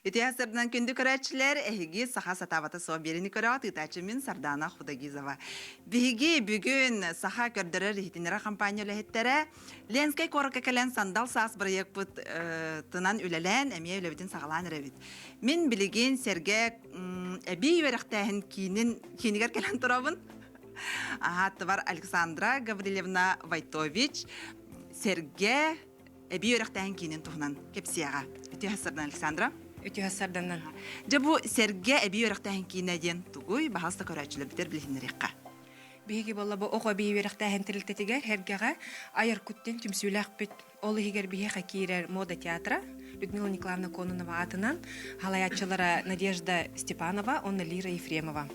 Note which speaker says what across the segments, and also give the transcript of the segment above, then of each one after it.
Speaker 1: Ити сырдынан күндү көрөөччүлэр, эһиги саха сатаабата суох биэриини көрөҕүт ыытааччы мин Сардаана Худогизова. Биһиги бүгүн саха көрдөрөр иһитиннэрэр компания үлэһиттэрэ Ленскэй куоракка кэлэн Сандал саас бырайыакпыт тынан үлэлээн эмиэ үлэбитин саҕалаан эрэбит. Мин билигин сэргэ эбии үөрэхтээһин киинин киинигэр кэлэн турабын. Аһааттыбар Александра Гаврильевна Войтович сэргэ эбии үөрэхтээһин киинин туһунан кэпсиэҕэ. Үтүө сардан Александра.
Speaker 2: Үтүө сарданан.
Speaker 1: Дьэ бу сэргэ эбии үөрэхтээһин киинэ диэн тугуй? Баһаалыста көрөөччүлэрбитигэр билиһиннэриэххэ.
Speaker 2: Биһиги буолла бу оҕо эбии үөрэхтээһин тэрилтэтигэр Эргэҕэ айар куттен түмсүүлээхпит. Ол иһигэр биһиэхэ киирэр мода театра Людмила Николаевна Кононова аатынан халайааччылара Надежда Степанова уонна Лира Ефремова.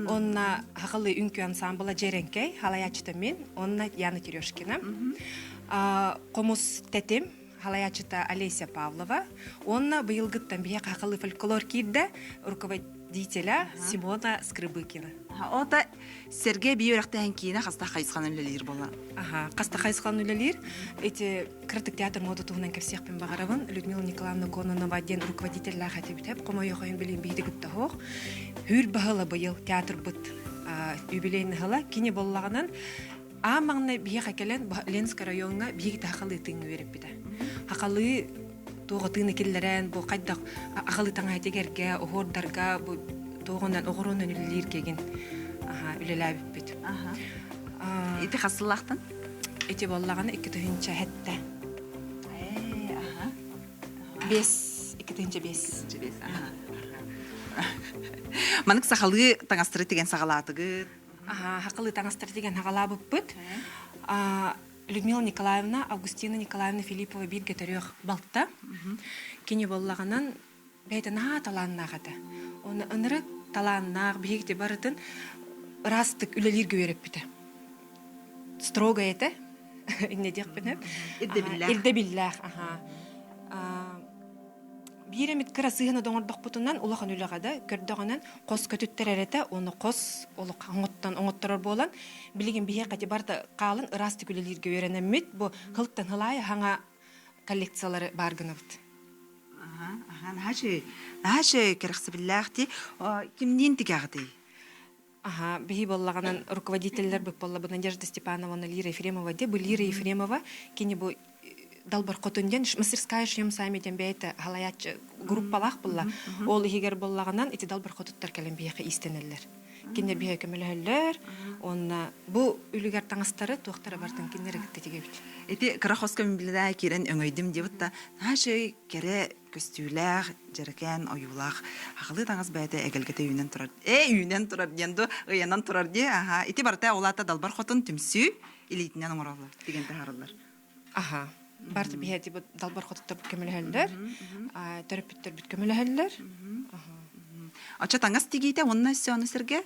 Speaker 2: Онна хахалы үҥкүү ансамбла Дьэрэҥкэй халайааччыта мин, онна Яна Терешкина. Хомус тэтим халайааччыта Олеся Павлова уонна быйылгыттан биһиэхэ хахалы фольклор киирдэ руководителя Симона Скрыбыкина.
Speaker 1: Ота Сергей бии үөрэхтээһин киинэ хаста хайысханан үлэлиир буолла?
Speaker 2: Аха, хаста хайысханан үлэлиир. Эти кыратык театр мода туһунан кэпсиэхпин баҕарабын. Людмила Николаевна Кононова диэн руководителлээх этибит. Хомойуохайын билин биһиги кытта оһох. Хүүр баһыла быйыл театрбыт юбилейный ыла. Кини боллаҕынан Аан маҥнай биһиэхэ кэлэн Ленскэй райоҥҥа биһиги хахалыы тыыҥҥа үөрэппитэ. Хахалыы туоҕа тыыны киллэрэн, бу хайдах ахалыы таҥаһа тигэргэ, оһуордарга, бу туоҕунан оҕуруонан үлэлииргэгин үлэлээбиппит.
Speaker 1: Ити хас сыллаахтан?
Speaker 2: Ити буоллаҕына 2007. Бес, 2005.
Speaker 1: Манык сахалыы таҥастары тигэн саҕалаатыгыт.
Speaker 2: Хакылы таҥастар деген хагалаабыппыт. Людмила Николаевна, Августина Николаевна Филиппова бииргэ төрүөх балта. Кини буоллаҕынан бэйэтэ наһаа талааннаах этэ. Оны ынырык талааннаах биһигити барытын ыраастык үлэлииргэ үөрэппитэ. Строго этэ. Инне диэхпин
Speaker 1: Ирдэбиллээх.
Speaker 2: Ирдэбиллээх, аха. Биир эмит кыра сыыһаны доҥордохпутунан улахан үлэҕэ да көрдөҕүнэн хос көтүттэр эрэтэ уонна хос олох оҥоттон оҥотторор буолан билигин биһиэхэ ити барыта хаалан ыраастык үлэлииргэ үөрэнэммит бу хылтан хылаайа хаҥа коллекциялары баар гынабыт.
Speaker 1: Аха, аха, наһаа үчүгэй, наһаа үчүгэй кэрэхсэбиллээх дии. Кимниин тигэҕитий?
Speaker 2: Аха, биһи буоллаҕынан руководителлэр буолла Надежда Степановна Лира Ефремова де бу Лира Ефремова кини бу далбар хотун диэн мастерская шьем сами диэн бэйэтэ халайааччы группалаах булла. Ол иһигэр буоллаҕынан ити далбар хотуттар кэлэн биһиэхэ иистэнэллэр. Кинилэр биһиэхэ көмөлөһөллөр. Уонна бу үлүгэр таҥастары туохтара бартын кинилэр кытта тигэбит.
Speaker 1: Ити кыра хоско мин киирэн өҥөйдүм диэбит да наһаа үчүгэй кэрэ көстүүлээх, дьэрэкээн ойуулаах аҕалыы таҥас бэйэтэ эгэлгэтэ үүнэн турар. Ээ, үүнэн турар диэн дуо, ыйанан турар дии. Аха, ити барыта ол аата Далбар Хотун түмсүү илиитинэн оҥороллор, тигэн таһаараллар.
Speaker 2: Аха. Барыта биһиэти бу Далбар Хотуттарбыт көмөлөһөллөр, төрөппүттэрбит көмөлөһөллөр.
Speaker 1: Оччо таҥас тигиитэ уонна өссө ону сэргэ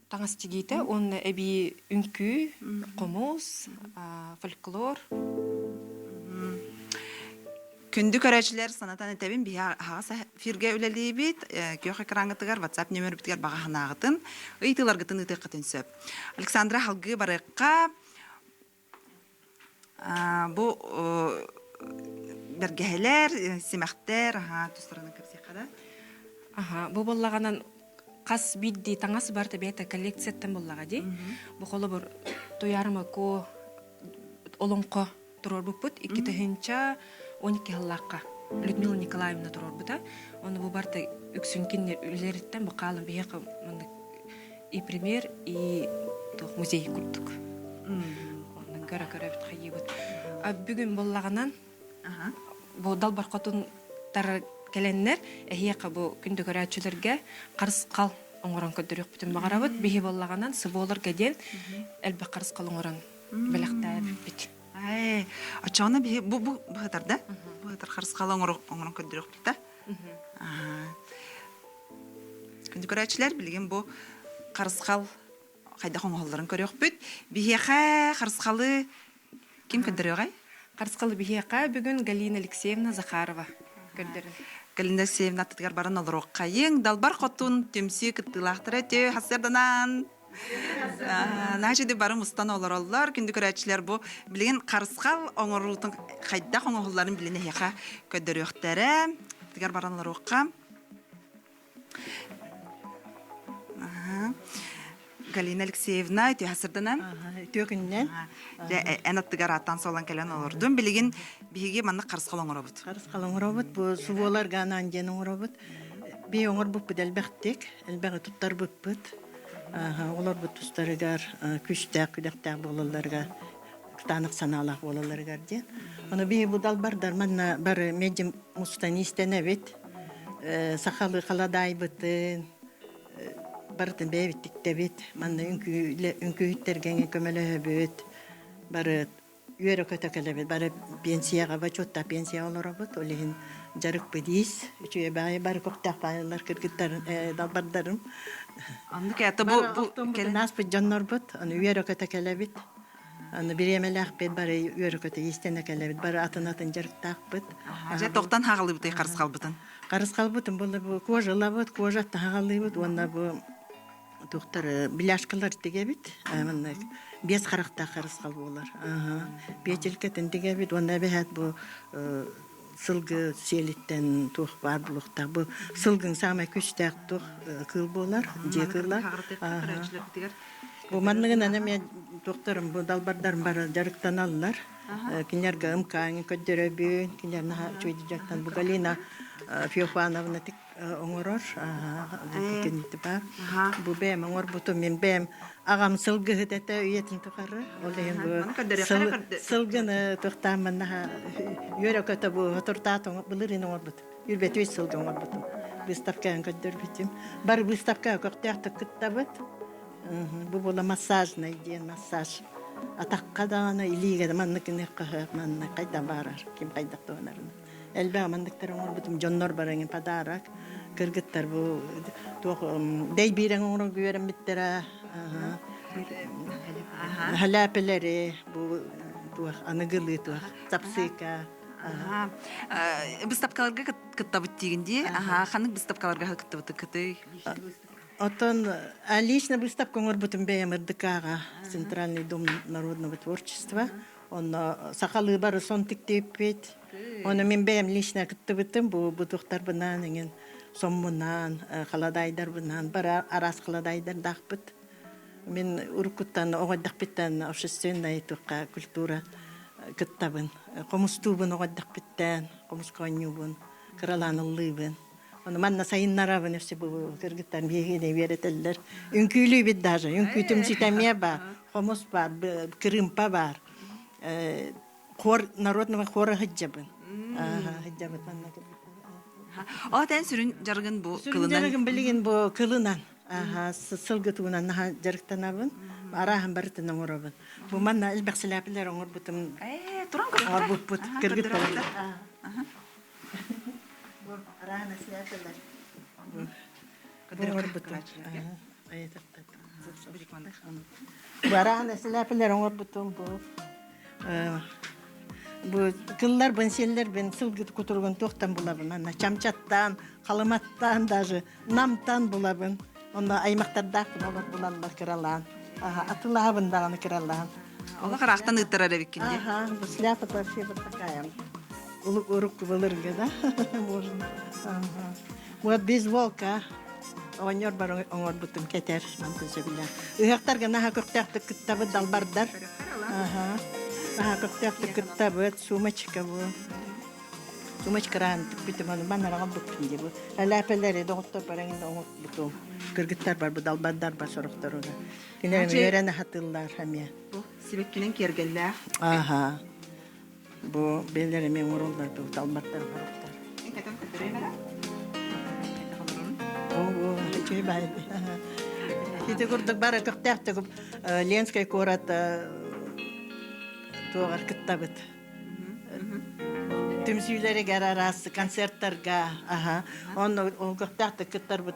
Speaker 2: Таҥас тигиитэ уонна эбии үҥкүү, хомус, фольклор.
Speaker 1: Күндү көрөөччүлэр, санатан этэбин, биһи аһаҕас эфиргэ үлэлиибит. Күөх экраҥҥытыгар WhatsApp нөмербитигэр баҕа санааҕытын, ыйытыыларгытын ыытыаххытын сөп. Александра халгыы барыахха. Бу бэргэһэлэр, симэхтэр, аһаа тустарынан кэпсиэххэ да.
Speaker 2: Аха, бу буоллаҕынан хас биирдии таҥас барыта бэйэтэ коллекцияттан буоллаҕа дии. Бу холобур Туйаарыма Куо олоҥхо туруорбуппут 2012 сыллаахха Людмила Николаевна туруорбута. Ону бу барыта үксүн кинилэр үлэлэриттэн бу хаалан биһиэхэ маннык и пример, и туох музей курдук. Онно көрө-көрөбүт хайыыбыт. Бүгүн буоллаҕынан бу далбар хотунтар кэлэннэр эһиэхэ бу күндү көрөөччүлэргэ харысхал оҥорон көрдөрүөхпүтүн баҕарабыт. Биһи буоллаҕынан сыболарга диэн элбэх харысхал оҥорон бэлэхтээбиппит.
Speaker 1: Ай, оччоҕуна биһи бу бу быһытар да? Быһытар харысхал оҥорон көрдөрүөхпүт да? Күндү көрөөччүлэр, билигин бу харысхал хайдах оҥоһулларын көрүөхпүт. Биһиэхэ харысхалы ким көрдөрүөҕэй?
Speaker 2: Харысхалы биһиэхэ бүгүн Галина Алексеевна Захарова көрдөрөр.
Speaker 1: Галина Алексеевна аттытыгар баран олоруоххайыҥ. Далбар хотун түмсүү кыттыылаахтара үтүө сарсыарданан! Наачыды бары мустан олороллор. Күндү көрөөччүлэр бу билигин харысхал оҥоруутун хайдах оҥоһулларын билин эһиэхэ көрдөрүөхтэрэ. Аттыгар баран олоруохха. Галина Алексеевна үтүө сырданан.
Speaker 3: Үтүө күннэн.
Speaker 1: Дьэ, эн аттыгар ааттаан суолан кэлэн олордум. Билигин биһиги маннык харысхал оҥоробут.
Speaker 3: Харысхал оҥоробут. Бу субуоларга анаан диэн оҥоробут. Би оҥорбуппут элбэхтик, элбэҕи туттарбыппыт. Олорбут тустарыгар күстээх, күдэхтээх буолалларыгар кытаанах санаалаах буолалларыгар диэн. Ону биһи бу далбардар манна бары медиум мустан истэнэбит. Сахалыы халадаайбытын, барытын бэйэбит тиктэбит. Манна үҥкүүһүттэргэ көмөлөһөбүт. Бары үөрэ-көтө кэлэбит. Бары пенсияҕа бочуоттаах пенсия олоробут. Ол иһин дьарыкпыт иис. Үчүгэй баайы бары көхтөөх баайылар кыргыттарын, далбардарым.
Speaker 1: Оннук это бу бу
Speaker 3: кэлин ааспыт дьоннорбут. Аны үөрэ-көтө кэлэбит. Аны бириэмэлээхпит бары үөрэ-көтө иистэнэ кэлэбит. Бары атын-атын дьарыктаахпыт.
Speaker 1: Дьэ, тохтон хаҕалыыбытый харысхалбытын?
Speaker 3: Харысхалбытын буолла бу кожа ылабыт, кожа таһаҕалыыбыт уонна бу тухтар беляшкалар тигэбит. Манна биэс харахтаах харысхал буолар. Петелькэтин тигэбит уонна эбэһээт бу сылгы сиэлиттэн туох баар булуохтаах. Бу сылгыҥ саамай күстээх туох кыыл буолар, дьиэ кыыла. Бу манныгынан эмиэ туохтарым бу далбардарым бары дьарыктаналлар. Кинилэргэ ымкааҥы көрдөрөбүн, кинилэр наһаа үчүгэй дьарыктан. Бу Галина Феофановна оҥорор. Кинити баар. Бу бэйэм оҥорбутум. Мин бэйэм аҕам сылгыһыт этэ үйэтин тухары. Ол иһин бу сылгыны туохтааммын наһаа үөрэ-көтө бу хотуртаат былырыын оҥорбутум. Үрбэтибит сылга оҥорбутум. Выставкаҕа көрдөрбүтүм. Бары выставкаҕа көхтөөхтүк кыттабыт. Бу буола массажнай диэн массаж. Атахха даҕаны, илиигэ да маннык гыныахха манна хайдах баарар, ким хайдах туһанарын. Элбэх манныктары оҥорбутум, дьоннор баран подарок. Кыргыттар бу туох дэйбиирэҥ оҥорон үөрэммиттэрэ. Халяпелери бу туох аныгылыы туох сапсыыка.
Speaker 1: Быыстапкаларга кыттабыт диигин дии. Аха, ханнык быыстапкаларга кыттыбытыккытый?
Speaker 3: Оттон лично выставка оҥорбутум бэйэм РДК-ҕа Центральный дом народного творчества. Онно сахалыы бары сон тиктиэппит. Ону мин бэйэм лично кыттыбытым. Бу бутуктарбынаан эҥин соммунаан, халадаайдарбынаан бары араас халадаайдардаахпыт. Мин уруккуттан оҕо эрдэхпиттэн общественнай туохха культура кыттабын. Хомустуубун оҕо эрдэхпиттэн, хомуска оонньуубун, кыралаан ыллыыбын. Ону манна сайыннарабын өссө бу кыргыттар биһигини үөрэтэллэр. Үҥкүүлүүбүт даже. Үҥкүүтүм ситэмиэ баар, хомус баар, кырыымпа баар. Хор народного хора сылдьабын. Сылдьабыт манна
Speaker 1: О, тэн сүрүн дьарыгын бу
Speaker 3: кылынан. Дьарыгым билигин бу кылынан. Сылгы тугунан наһаа дьарыктанабын. Арааһын барытын оҥоробун. Бу манна элбэх сэлээпилэр оҥорбутум.
Speaker 1: Ээ, туран көрүөххэ.
Speaker 3: Оҥорбуппут. Кыргыттар. Бу араана сляпелер. Бу оҥорбутум. Бу араана сляпелер оҥорбутум бу. Бу кылларбын, сиэллэрбин сылгы кутуругун туохтан булабын? Анна чамчаттаан, халыматтаан даже намтан булабын. Онно аймактардаахпын олор булаллар кыралаан. Атылаабын даҕаны кыралаан.
Speaker 1: Олох ыраахтан ыыттарар эбиккин дии.
Speaker 3: Ага, бу шляпа вообще вот такая. Урукку былыргы, да? Можно. Ага. Вот без волка. Оҕонньор бар оҥорбутум кэтэр мантан сөбүлээн. Ыһыахтарга наһаа көхтөөхтүк кыттабыт далбардар. Ага. Наһаа көхтөөхтүк кыттабыт. Сумочка бу. Сумочкараан тикпитим, ону маннараҕа букпун дии бу. Элээпэлэри доҕоттор баран оҥорбутум. Кыргыттар бар, бу далбардар бар сорохторуна. Кинилэр үөрэн аһатыллар эмиэ.
Speaker 1: Бу сибэккинэн киэргэллээх.
Speaker 3: Ааха. Бу бээлэр эмиэ оҥороллор бу талбаттар оҥоруктар.
Speaker 1: Кэтэн көрдөрөйм эрэ.
Speaker 3: Оо, үчүгэй баай. Ити курдук бары көхтөөхтүк Ленскэй куорат туоҕар кыттабыт. Түмсүүлэригэр араас концерттарга, аха, онно ол көхтөөхтүк кыттарбыт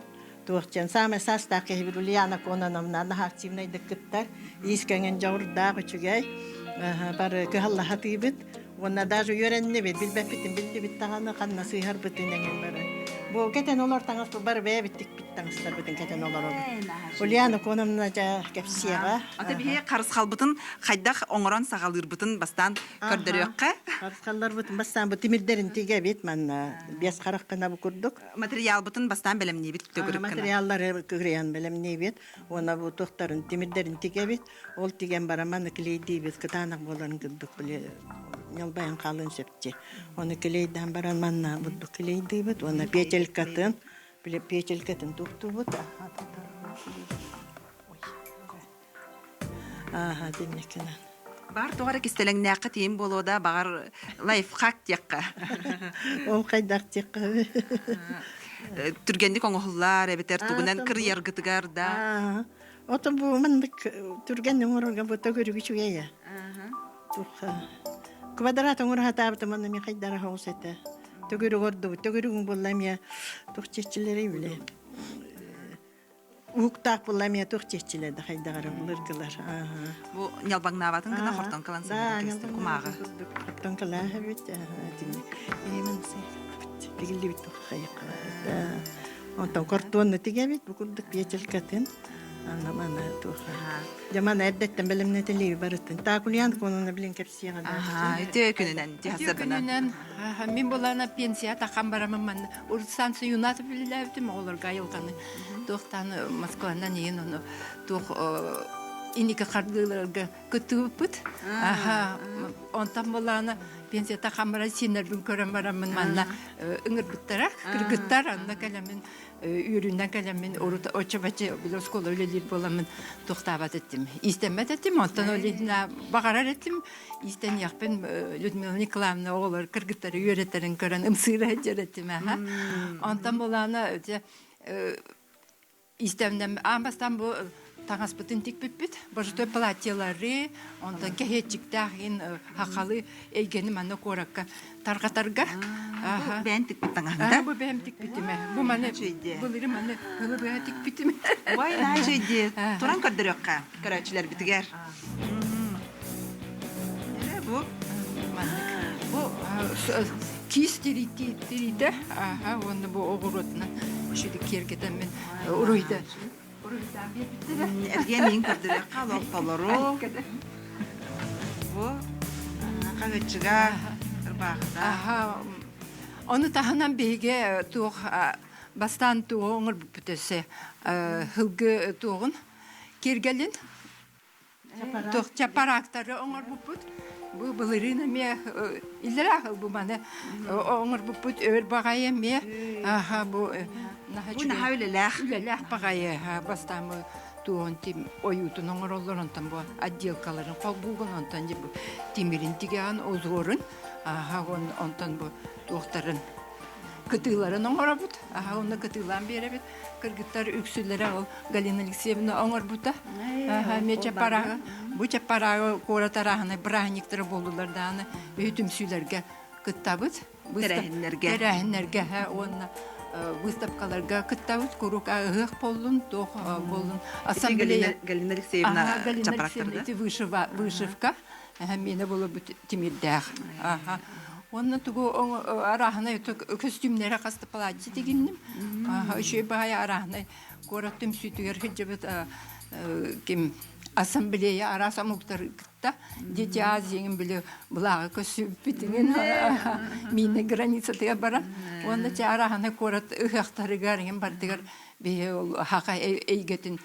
Speaker 3: Туохчан саамай саастаах киһибит Ульяна Кононовна наһаа активнайдык кыттар. Иис кэҥин дьоҕурдаах үчүгэй. Бары кыһаллаһатыыбыт. Уонна даже үөрэннибит, билбэппитин биллибит даҕаны, ханна сыыһарбытын эҥин бары. Бу кэтэн олор таҥас бу бары бэйэбит тикпит таҥастарбытын кэтэн олоробут. Ульяна Коновна дьэ кэпсиэҕэ.
Speaker 1: Ата биһи харысхалбытын хайдах оҥорон саҕалыырбытын бастаан көрдөрүөххэ.
Speaker 3: Харысхалларбытын бастаан бу тимирдэрин тигэбит манна биэс харах гына бу курдук.
Speaker 1: Материалбытын бастаан бэлэмниибит төгүрүк гына.
Speaker 3: Материаллары кырыйан бэлэмниибит уонна бу туохтарын тимирдэрин тигэбит. Ол тигэн баран манна клейдиибит кытаанах буоларын курдук били ньалбайан хаалыан сөп дии. Ону клейдаан баран манна бурдук клейдиибит уонна петелькатын били петелькатын туктуубут. Ааха динникинэн.
Speaker 1: Бар тоҕо эрэ кистэлэҥнээххэ тиийин буолуо да, баҕар лайфхак диэххэ.
Speaker 3: Ол хайдах диэххэ
Speaker 1: Түргэнник оҥоһуллар эбэтэр тугунан кырыйаргытыгар да.
Speaker 3: Ото бу маннык түргэн оҥорорго бу төгүрүк үчүгэйэ. Квадрат оҥоро сатаабытым онно мин хайдара соҕус этэ. Төгүрүк ордубут. Төгүрүгүн булла эмиэ туох чеччилэрий билэ. Уһуктаах булла эмиэ туох чеччилэр да хайдаҕара былыргылар.
Speaker 1: Бу ньалбаҥнаабатын гына хортон кылан сылдьар кумааҕы.
Speaker 3: Хортон кылааһа бит. Эймэн тигиллибит хайыкка. Онтон кортуонну тигэбит бу курдук петелькатын. Аны маны туох Дьэ маны эрдэттэн бэлэмнэтэлии барытын. Таакульян конуна билин кэпсиэҕэ
Speaker 1: Аха, үтүө күнүнэн,
Speaker 4: Үтүө күнүнэн. Мин булана пенсия тахан барамын манна Урсан Суюнатов үлэлээбитим оҕолорго айылҕаны туохтаан Москванан иһин ону туох инники хардыыларга кыттыбыппыт. Аха, онтон булана пенсия тахан баран сиэннэрбин көрөн бараммын манна ыҥырбыттара. Кыргыттар анна кэлэммин үөрүүнэн кэлэммин урут оччо-бачча били оскуола үлэлиир буоламмын туохтаабат этим иистэммэт этим онтон ол иһинэ баҕарар этим иистэниэхпин Людмила Николаевна оҕолор кыргыттары үөрэтэрин көрөн ымсыыра сылдьар этим аха онтон булаана дьэ иистэмнэм аан бастаан бу таҥаспытын тикпиппит божетой платьелары онтон кэһиэччиктээх иһин хахалы эйгэни манна куоракка тарҕатарга
Speaker 1: Бу бэйэн тикпит таҥаһыҥ да?
Speaker 4: Бу бэйэм тикпитим Бу маны былыры маны ылы быһа тикпитим.
Speaker 1: Ой, наачыйди. Туран көрдөрүөххэ көрөөччүлэрбитигэр. Бу
Speaker 4: маннык. Бу киис тириитэ, аха, уонна бу оҕуруотунан үшүдүк киэргэтэммин уруйда уруйдаан биэрбиттэрэ.
Speaker 1: Эргиэн иһин көрдөрүөххэ олохтолору. Бу хаһыаччыга ырбаахыта.
Speaker 4: Аха, ону таһынан биһиги туох бастаан туоҕу оҥорбуппут өссө һылгы туоҕун киэргэлин Туох чапараактары оҥорбуппут. Бу былырыын эмиэ иллэрээ сыл бу маны оҥорбуппут өр баҕайы эмиэ. Аха бу
Speaker 1: Бу наһаа үлэлээх.
Speaker 4: Үлэлээх баҕайы бастаан бу туоһун тим ойуутун оҥороллор онтон бу отделкаларын холбуугун онтон бу тимирин тигэҕин узорун аха онтон бу туохтарын кытыыларын оҥоробут аха онно кытыылаан биэрэбит Кыргыттар үксүлэрэ ол Галина Алексеевна оҥорбута. Эмиэ Чаппараагы, бу Чаппараагы куорат арааһынай бырааһынньыктара буоллулар даҕаны үһү түмсүүлэргэ кыттабыт.
Speaker 1: Тэрээһиннэргэ.
Speaker 4: Тэрээһиннэргэ уонна выставкаларга кыттабыт. Куруук ыһыах буоллун, туох буоллун.
Speaker 1: Ассамблея. Галина Алексеевна Чаппарактарда.
Speaker 4: Ити вышивка. Миэнэ буолбут тимирдээх. Уонна тугу арааһынай көстүүмнэрэ хас да платье тигинним. Үчүгэй баҕайы арааһынай куорат түмсүүтүгэр сылдьыбыт ким ассамблея араас омуктары кытта Дети Азии били былааҕы көссүүппүтүҥүн миинэ границатыгар баран уонна чэ арааһынай куорат ыһыахтарыгар иҥин бардыгар биһи ол хаха эйгэтин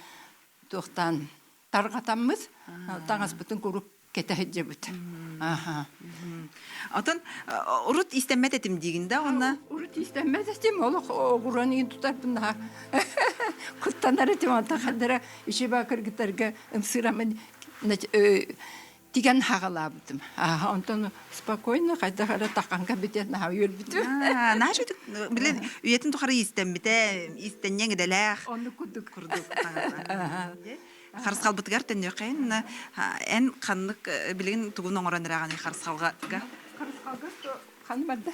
Speaker 4: туохтаан тарҕатаммыт таҥаспытын куруук кэтэ сылдьабыт. Аха.
Speaker 1: Отон урут истэммэт этим диигин да уонна
Speaker 4: Урут истэммэт этим олох оҕуран иин тутарбын наһаа куттанар этим онтон хандара үчүгэй кыргыттарга ымсыырамын тигэн хаҕалаабытым. Онтон спокойно хайдах эрэ таханга бүтэн наһаа үөрбүтүм.
Speaker 1: Наһаа үчүгэй билин үйэтин тухары иистэммитэ, иистэнньэҥ идэлээх.
Speaker 4: Оннук курдук.
Speaker 1: Курдук. Харысхалбытыгар төннүөххэйин эн ханнык билигин тугун оҥорон эрэҕиний харысхалга?
Speaker 4: Харысхалга хан барда.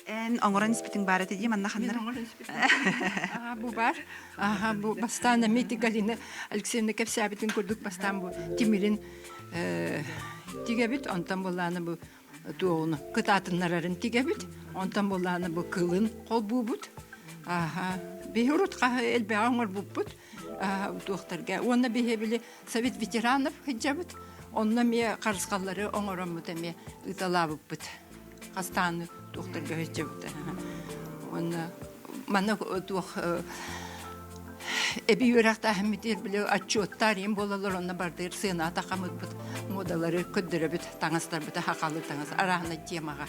Speaker 1: Эн оҥорон испитиҥ баар этэ дии манна ханна?
Speaker 4: Аха бу бар. Аха бу бастаан эмиэ Галина Алексеевна кэпсээбитин курдук бастаан бу тимирин тигэбит онтон булааны бу Туоҕуну кытаатыннарарын тигэбит. Онтон буллааны бу кылын холбуубут. Аха. Биһи урут хаһы элбэҕи оҥорбуппут туохтарга. Уонна биһи били Совет ветеранов сылдьабыт. Онно эмиэ харысхаллары оҥороммут эмиэ ыыталаабыппыт. Хастааны туохтарга сылдьабыт. Уонна манна туох эби үөрэхтээһиммитигэр били отчуоттаар им буолалар онно бардыыр сыаната хамыппыт муодалары көрдөрөбүт таҥастарбыта хахалы таҥас арааһына темаҕа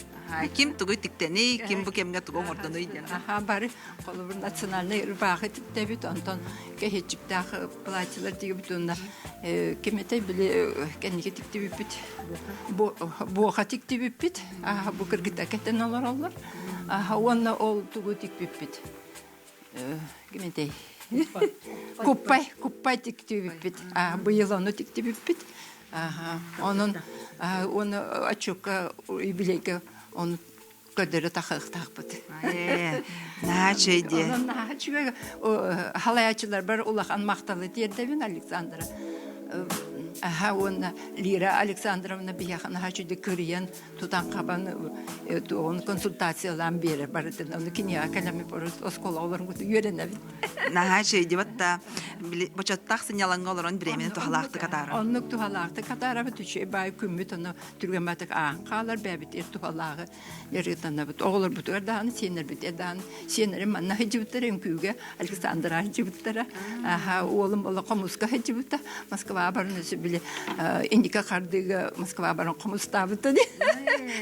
Speaker 1: Ким тугу тиктений, ким бу кэмҥэ тугу оҥордонуй диэн.
Speaker 4: Аха бары холобур национальнай ырбаахы тиктэбит онтон кэһиэччиктээх платьелар тигибит уонна ким этэй били кэнники тиктибиппит буоха тиктибиппит бу кыргыттар кэтэн олороллор уонна ол тугу тикпиппит ким этэй куппай куппай тиктибиппит быйыл ону тиктибиппит онон уонна отчуокка юбилейга ону көрдөрө тахыахтаахпыт.
Speaker 1: Наһаа үчүгэй диэ.
Speaker 4: Онон наһаа үчүгэй халайааччыларбар улахан махталы тиэрдэбин Александра. Аха уонна Лира Александровна биһиэхэ наһаа үчүгэй кырыйан тутан-хабан туоҕун консультациялаан биэрэр барытын. Ону киниэхэ кэлэммит оскуола олорбут үөрэнэбит.
Speaker 1: Наһаа үчүгэй диэбит да бочоттаах сынньалаҥҥа олорон бириэмэни туһалаахтык атаарар.
Speaker 4: Оннук туһалаахтык атаарабыт үчүгэй баай күммүт ону түргэммэтик ааһан хаалар бэйэбит ир туһалааҕы дьарыктанабыт. Оҕолорбутугар даҕаны, сиэннэрбитигэр даҕаны. Сиэннэрим манна сылдьыбыттара, үҥкүүгэ Александра сылдьыбыттара. Аха, уолум ола хомуска сылдьыбыта. Москваҕа баран өссө били индика хардыыга Москваҕа баран хомустаабыта дии.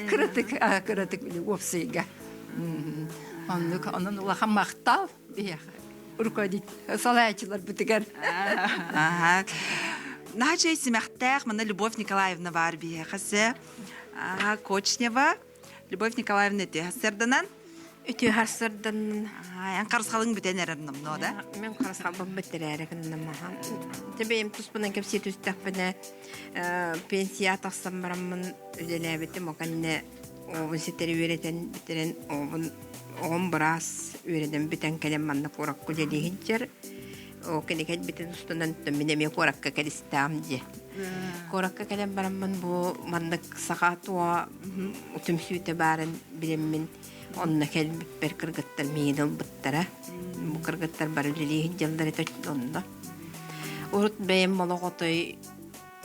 Speaker 4: Кыратык, кыратык били уопсайга. Оннук, онон улахан махтал биһиэхэ руководитель салайааччыларбытыгар.
Speaker 1: Аха. Наһаа симэхтээх манна Любовь Николаевна баар биһиэхэ се. Аха, Кочнева. Любовь Николаевна үтүө сарсыарданан.
Speaker 5: Үтүө сарсыарданан.
Speaker 1: Эн харысхалыҥ бүтэн эрэр номнуо да?
Speaker 5: Мен харысхалбын бүтэрээри гынным аха. Бэйэм туспунан кэпсии түстэхпинэ пенсия тахсан бараммын үлэлээбитим, ол кэннэ оҕобун ситэри үөрэтэн бүтэрэн оҕобун оҕом быраас үөрэнэн бүтэн кэлэн манна куоракка үлэлии сылдьар. Ол кини кэлбитин устунан мин эмиэ куоракка кэлистэҕим дии. Куоракка кэлэн бараммын бу маннык саха туо түмсүүтэ баарын билэммин онно кэлбиппэр кыргыттар миигин ылбыттара. Бу кыргыттар бары үлэлии сылдьаллар этэ онно. Урут бэйэм олох отой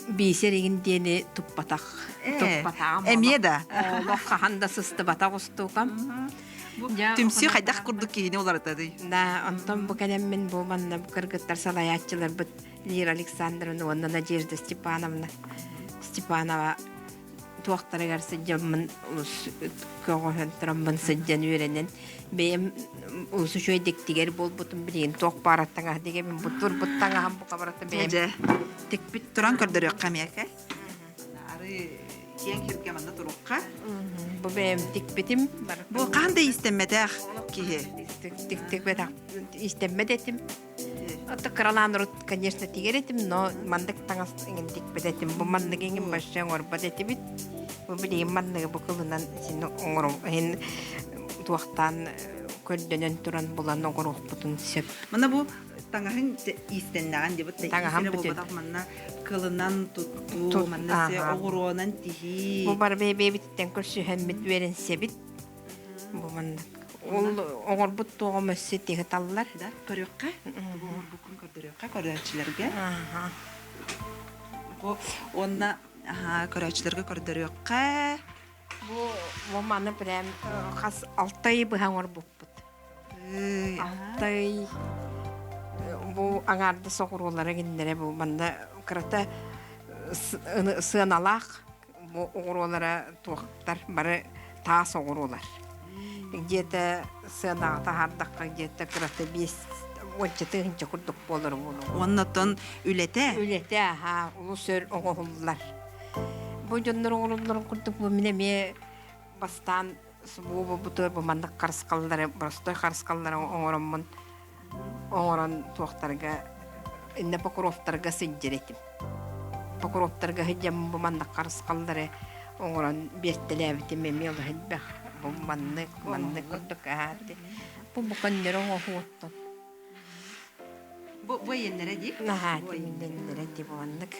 Speaker 5: биисэр игин диэни туппатах. Туппатаҕым.
Speaker 1: Эмиэ да.
Speaker 5: Олох хаһан да сыстыбатах устуукам.
Speaker 1: Түмсүү хайдах курдук киһини уларытадый?
Speaker 5: Да, онтон бу кэлэммин бу манна кыргыттар салайааччыларбыт Лира Александровна уонна Надежда Степановна Степанова туохтарыгар сылдьаммын көҕөһөн тураммын сылдьан үөрэнэн бэйэм улус үчүгэй диктигэр буолбутум билигин туох баарат таҥаһа дигэмин бу турбут таҥаһым бука барыта бэйэм
Speaker 1: тикпит туран көрдөрүөххэ эмиэкэ ары киэҥ сиргэ манна туруохха
Speaker 5: бу бэйэм тикпитим
Speaker 1: бу хаһан да иистэммэтэх киһи
Speaker 5: тикпэтэх иистэммэт этим Ото кыралаан урут, конечно, тигэр этим, но маннык таҥас иҥин тикпэт этим. Бу маннык иҥин вообще оҥорбот этибит. Бу билигин манныгы бу кылынан син оҥору иһин туохтаан көрдөнөн туран булан оҥоруохпутун сөп.
Speaker 1: Манна бу таҥаһын иистэннэҕин дебит
Speaker 5: Таҥаһым бүтүн.
Speaker 1: манна кылынан туттуу, манна се оҕуруонан тиһии.
Speaker 5: Бу бар бэйбэбититтэн көрсүһэммит үөрэнсэбит. Бу маннык. Ол оҥорбут туоҕум өссө тиһи таллар.
Speaker 1: Да, көрүөххэ. Тугу оҥорбуккун көрдөрүөххэ көрөөччүлэргэ. Бу уонна көрөөччүлэргэ көрдөрүөххэ.
Speaker 5: Бу бу маны прям хас алтай быһа оҥорбуппут. Алтай бу аҥаарды соҕуруулара гиннэрэ бу манна кырата сыаналаах Бу оҕуруолара туохтар бары таас оҕуруолар. Где-то сыанаҕа таһаардахха где-то кырата биэс уонча тыһыынча курдук буолар буолуо.
Speaker 1: Оннотон үлэтэ?
Speaker 5: Үлэтэ аһаа улус өр оҥоһуллар. Бу дьоннор оҥороллорун курдук бу мин эмиэ бастаан бу бу маннык харысхаллары простой харысхаллары оҥороммун оҥорон туохтарга иннэ покровтарга сылдьар этим. Покровтарга сылдьаммын бу маннык харысхаллары оҥорон биэртэлээбитим эмиэ олус элбэх. Бу маннык, маннык курдук аһааты. Бу бу көннөрү оҥоһуоттан.
Speaker 1: Бу бу эйэннэрэ дии?
Speaker 5: Наһаа тиминнэннэрэ дии бу маннык.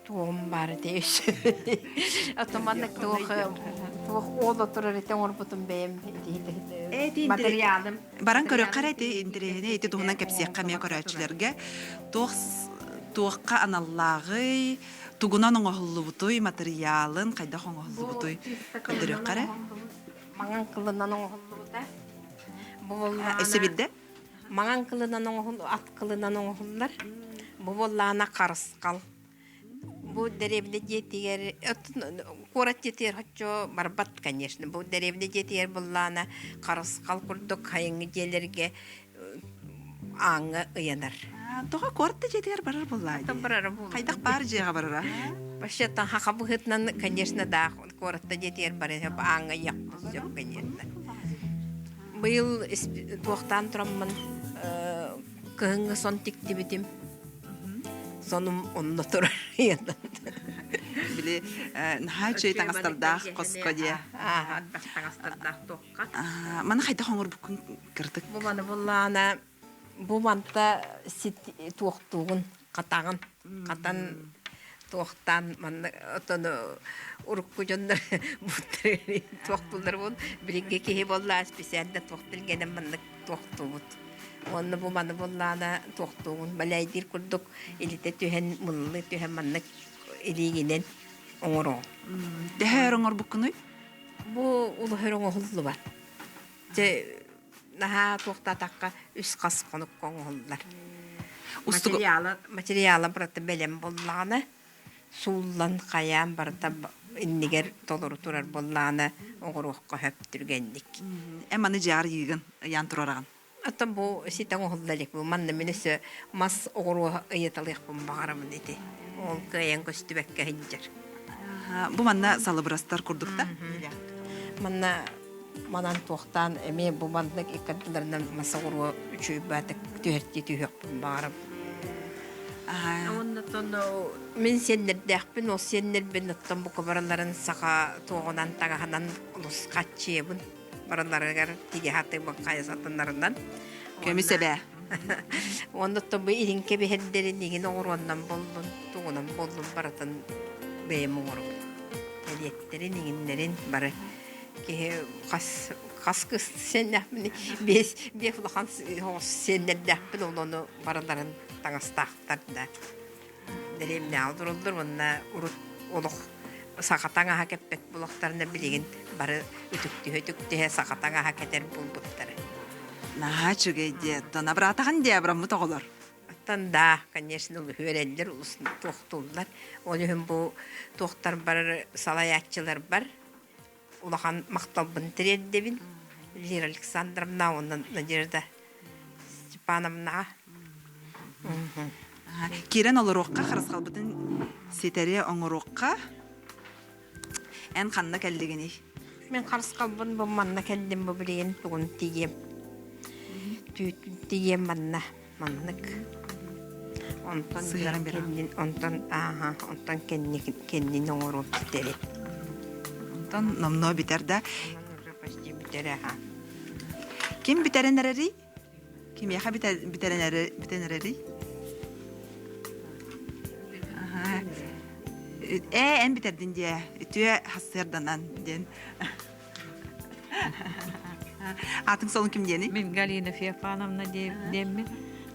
Speaker 5: Туоҕум баар этэ өссө. Оттон маннык туох туох уол отурар этэ оҥорбутум бэйэм материалым.
Speaker 1: Баран көрүөххэ эрэ ити интэриэһинэй ити туһунан кэпсиэххэ эмиэ көрөөччүлэргэ туох туохха аналлааҕый, тугунан оҥоһуллубутуй, матырыйаалын хайдах оҥоһуллубутуй көрдөрүөххэ эрэ.
Speaker 5: Маҥан кылынан оҥоһуллубута. Бу
Speaker 1: Өссө биирдэ?
Speaker 5: Маҥан кылынан оҥоһул ат кылынан оҥоһуллар. Бу буоллаҕына харысхал. Бу дэриэбинэ дьиэтигэр куорат дьиэтигэр оччо барбат, конечно. Бу дэриэбинэ дьиэтигэр буоллаҕына харысхал курдук хайыҥҥы дьиэлэргэ ааҥҥа ыйанар.
Speaker 1: Тоҕо куорат да дьиэтигэр барар буоллаа дии?
Speaker 5: Барара буолла.
Speaker 1: Хайдах баар дьиэҕэ барара?
Speaker 5: Вообще там хаха быһыытынан, конечно, да, куорат да дьиэтигэр барар ааҥҥа ыйыахпыт сөп, конечно. Быйыл туохтаан тураммын кыһыҥҥы сон тиктибитим. Сонум онно турар.
Speaker 1: Били наһаа үчүгэй таҥастардаах хоско диэ.
Speaker 5: Аа, таҥастардаах туохха.
Speaker 1: Маны хайдах оҥорбуккун кырдык?
Speaker 5: Бу маны буллаана бу манта сит туохтуугун хатаҕын хатан туохтаан манна отон урукку дьоннор туохтууллар бун билиҥҥи киһи буоллаа специально туохтилгэнэн маннык туохтуубут уонна бу маны буоллаана туохтуугун балайдиир курдук илитэ түһэн мыллыы түһэн маннык илиигинэн оҥороҕун
Speaker 1: Төһө өр оҥорбуккунуй?
Speaker 5: Бу улуһөр оҥоһуллубат. Дьэ наһаа туохтаатахха үс хас хонукка оҥоһуллар. Материала, материала барыта бэлэм буоллаҕына, сууллан хайаан барыта иннигэр толору турар буоллаҕына оҥоруохха сөп түргэнник.
Speaker 1: Эн маны дьиэҕэр ыйыыгын, ыйаан турараҕын.
Speaker 5: Оттон бу ситэ оҥоһулла илик бу манна мин өссө мас оҕуруо ыйыталыахпын баҕарабын ити. Ол кыайан көстүбэккэ сылдьар.
Speaker 1: Бу манна салыбырастар курдук да?
Speaker 5: Манна манан туохтаан эмиэ бу маннык иккардыларынан мас оҕуруо үчүгэй түһэртии түһүөхпүн баҕарабын. Уонна мин сиэннэрдээхпин, ол сиэннэрбин оттон бука барыларын саха туоҕунан таҥаһынан олус хаччыйабын. Барыларыгар тиги хатыбын хайа сатанарынан.
Speaker 1: Көмүс эбээ.
Speaker 5: Уонна оттон бу иһин кэбиһэрдэрин игин оҥоруоннан боллун, тугунан боллун барытын бэйэм оҥоробун. Элиэттэрин, иҥиннэрин бары киһи хас хас кыс сиэннээхпин биэс биэс улахан сиэннэрдээхпин ол ону барыларын таҥастаахтар да дэриэбинэҕэ олороллор уонна урут олох саха таҥаһа кэппэт буолуохтарына билигин бары үтүктүһэ-үтүктүһэ саха таҥаһа кэтэр буолбуттара.
Speaker 1: Наһаа үчүгэй диэ. Абыраатаҕын диэ абыраммыт оҕолор.
Speaker 5: Оттон да, конечно, үөрэллэр, туохтууллар. Ол иһин бу туохтар бар салайааччыларбар улахан махталбын тириэрдэбин. Лира Александровна уонна Надежда Степановнаҕа.
Speaker 1: Киирэн олоруохха, харысхалбытын ситэри оҥоруохха. Эн ханна кэллигиний?
Speaker 5: Мин харысхалбын бу манна кэллим бу билигин тугун тиийиэм. Түүтүн тиийиэм манна маннык. Онтон
Speaker 1: Сыһыаран биэрэҕин.
Speaker 5: кэннин онтон ааха онтон кэнни кэннин оҥоруом ситэри.
Speaker 1: Онтон номнуо бүтэр да.
Speaker 5: Уже почти бүтэр аха.
Speaker 1: Ким бүтэрэн эрэрий? Кимиэхэ бүтэрэн бүтэн эрэрий? Аха. Ээ, эн бүтэрдин диэ. Үтүө хассыарданан диэн. Аатыҥ солун ким диэний?
Speaker 4: Мин Галина Феофановна диэммин.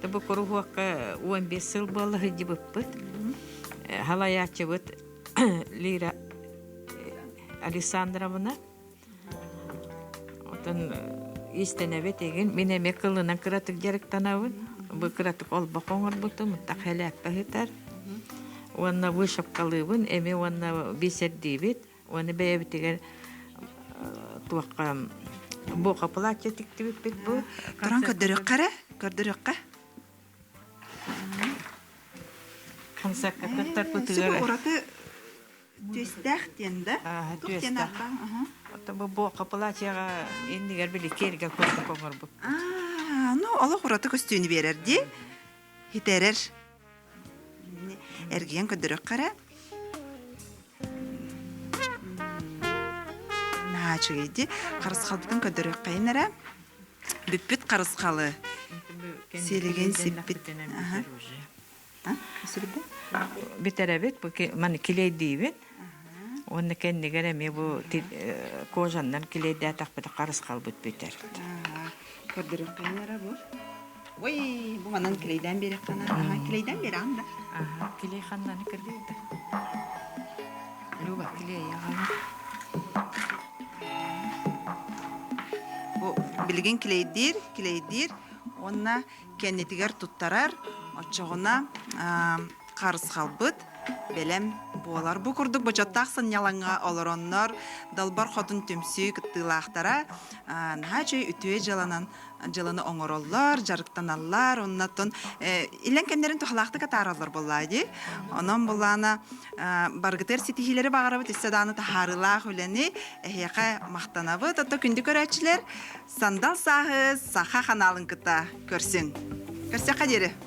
Speaker 4: Бу куруһуокка 15 сыл буолла сылдьыбыппыт. Халайааччыбыт Лира Александровна. Отон иистэнэбит игин. Мин эмиэ кылынан кыратык дьарыктанабын. Бу кыратык олбох оҥорбутум, тах элээппэ сытар. Уонна вышивкалыыбын, эмиэ уонна бисердиибит. Уонна бэйэбитигэр туохха буоха платье тиктибиппит бу.
Speaker 1: Туран көрдөрүөххэ эрэ, көрдөрүөххэ.
Speaker 4: Концертка кыттарбытыгар
Speaker 1: ураты түөстээх диэн да?
Speaker 4: Туох диэн аата? Бу буоха платьеҕа иннигэр били киэргэ курдук оҥорбут.
Speaker 1: Аа, ну олох ураты көстүүнү биэрэр дии. Хитэрэр. Эргийэн көрдөрүөххэ эрэ. Наһаа үчүгэй дии. Харысхалбытын көрдөрүөххэйин эрэ. Бүппүт харысхалы. Силигин сиппит.
Speaker 6: Бүтэрэбит, бу маны килейдиибит. Уонна кэннигэр эмиэ бу кожаннан килейдээтэхпит харысхалбыт бүтэр.
Speaker 1: Көрдөрүөххэ эрэ бу. Ой, бу манан килейдээн биэрэххэ Аха, килейдээн биэрэҕин да?
Speaker 6: Аха, килей ханнаны килейдэ. Люба, килей аҕана.
Speaker 1: Бу билигин килейдиир, килейдиир уонна кэннитигэр туттарар, оччоҕуна харысхалбыт бэлэм буолар. Бу курдук бочоттаах сынньалаҥҥа олороннор Далбар Хотун түмсүү кыттыылаахтара наһаа үчүгэй үтүө дьыаланан дьыаланы оҥороллор, дьарыктаналлар, оннотон илэн кэмнэрин туһалаахтык атаараллар буоллаа дии. Онон булаана баргытыгар ситиһиилэри баҕарабыт, өссө даҕаны таһаарыылаах үлэни эһиэхэ махтанабыт. Ото күндү көрөөччүлэр, Сандал сааһы саха ханаалын кытта көрсүҥ. Көрсөххө диэри.